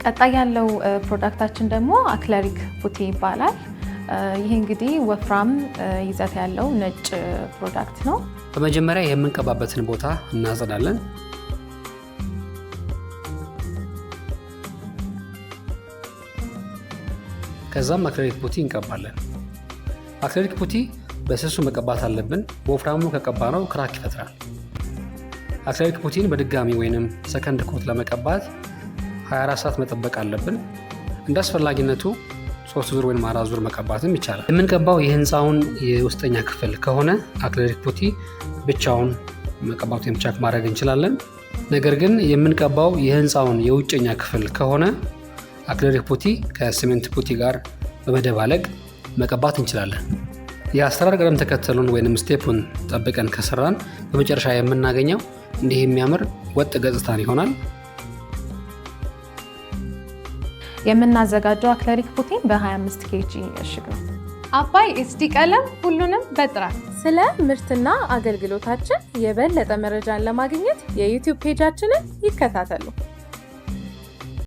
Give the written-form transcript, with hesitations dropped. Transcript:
ቀጣይ ያለው product ኣችን ደግሞ acrylic putty ይባላል። ይህ እንግዲህ ወፍራም ይዘት ያለው ነጭ product ነው። በመጀመሪያ የምንቀባበትን ቦታ እናጸዳለን። ከዛም acrylic putty እንቀባለን። Acrylic putty በስሱ መቀባት አለብን። በወፍራሙ ከቀባነው crack ይፈጥራል። Acrylic putty ን በድጋሚ ወይንም second coat ለመቀባት 24 ሰዓት መጠበቅ አለብን። እንደ አስፈላጊነቱ ሶስት ዙር ወይም አራት ዙር መቀባትም ይቻላል። የምንቀባው የህንፃውን የውስጠኛ ክፍል ከሆነ acrylic putty ብቻውን መቀባት ወይም ቻክ ማድረግ እንችላለን። ነገር ግን የምንቀባው የህንፃውን የውጨኛ ክፍል ከሆነ acrylic putty ከ cement putty ጋር በመደባለቅ መቀባት እንችላለን። የአሰራር ቅደም ተከተሉን ወይም step ኡን ጠብቀን ከሰራን በመጨረሻ የምናገኘው እንዲህ የሚያምር ወጥ ገጽታን ይሆናል። የምናዘጋጀው acrylic putty ን በ25 kg እሽግ ነው። አባይ ኤስዲ ቀለም ሁሉንም በጥራት። ስለ ምርትና አገልግሎታችን የበለጠ መረጃን ለማግኘት የ YouTube page ኣችንን ይከታተሉ።